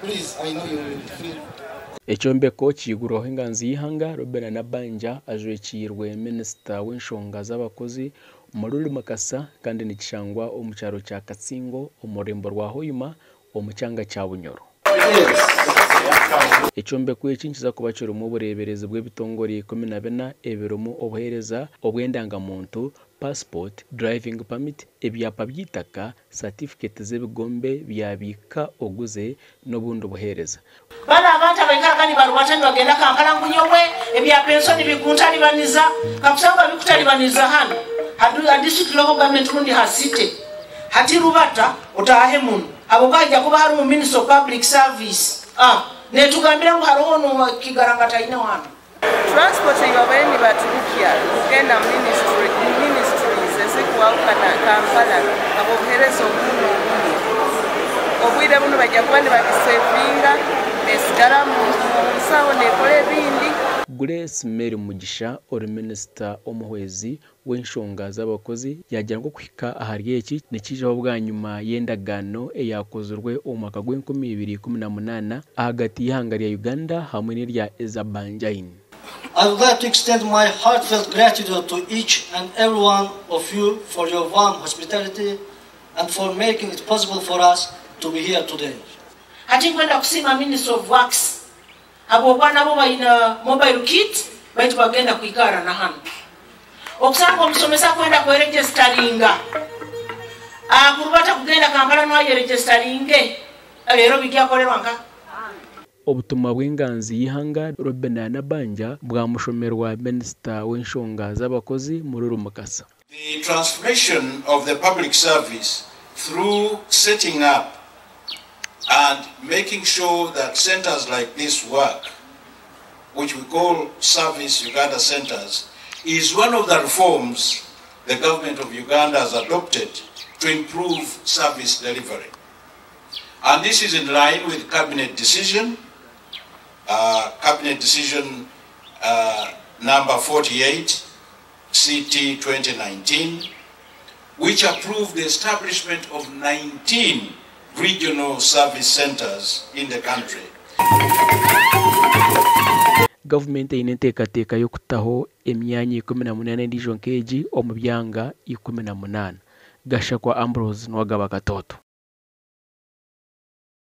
Please, I know you will feel. Ekyombeko kiigurwaho enganzi y'eihanga Robinah Nabbanja ajwekiirwe minisita w'enshonga z'abakozi Muruli Mukasa, kandi nikishangwa omu kyaro kya Katsingo omu rurembo rwa Hoima omu kyanga kya Bunyoro. Ekyombeko eki nikiza kuba kirimu obureeberezi bw'ebitongore 14 ebirimu obuheereza obw'endangamuntu, passport, driving permit, ebyapa by'eitaka, satifiketi z'ebigombe bya biika oguze n'obundi buheereza. Bano abantu abaikaraga nibarubata nibagenda Kampala ngu nyowe ebya pensoni bikuntalibaniza, kakusanga bikutalibaniza hano ha district local government rundi ha city. Hati rubata otaahe muno habwokuba haija kuba harimu Minister of Public Service, netugambira ngu hariho no kigaranga taine hano. Transport eibabaire nibaturukya kugenda mu ministries ezikuwahukana Kampala habw'obuheereza obumu n'obumu, obwire buno bajja kuba nibabisevinga, nesigara mu nsaho nekora ebindi. Grace Mary Mugisha, ori minisita omuhwezi w'enshonga z'abakozi, yagira ngu okuhika ahari eki nikiijaho bwanyima y'endagaano eyakozirwe omu mwaka gw'e2018 ahagati y'ihanga rya Uganda hamwe n'erya Azerbaijan. I would like to extend my heartfelt gratitude to each and every one of you for your warm hospitality and for making it possible for us to be here today. Hati nkwenda kusiima Minister of Works habwokuba nabo baina mobile kit, baitu bagenda kwikara na hano. Okusanga omusomesa kwenda kweregisteringa, akurubata kugenda Kampala nwayeregisteringe leero bijyakorerwa nka. Obutumwa bw'enganzi y'eihanga Robinah Nabbanja bwamushomerwa minisita w'enshonga z'abakozi Mururu Mukasa. The transformation of the public service through setting up and making sure that centers like this work, which we call Service Uganda Centers, is one of the reforms the government of Uganda has adopted to improve service delivery. And this is in line with Cabinet Decision number 48, CT 2019, which approved the establishment of 19 regional service centers in the country. Gavumenti eine enteekateeka y'okutaho emyanya 18 endiijo nk'egi omu byanga 18. Gashakwa Ambrose, Niwagaba Katoto.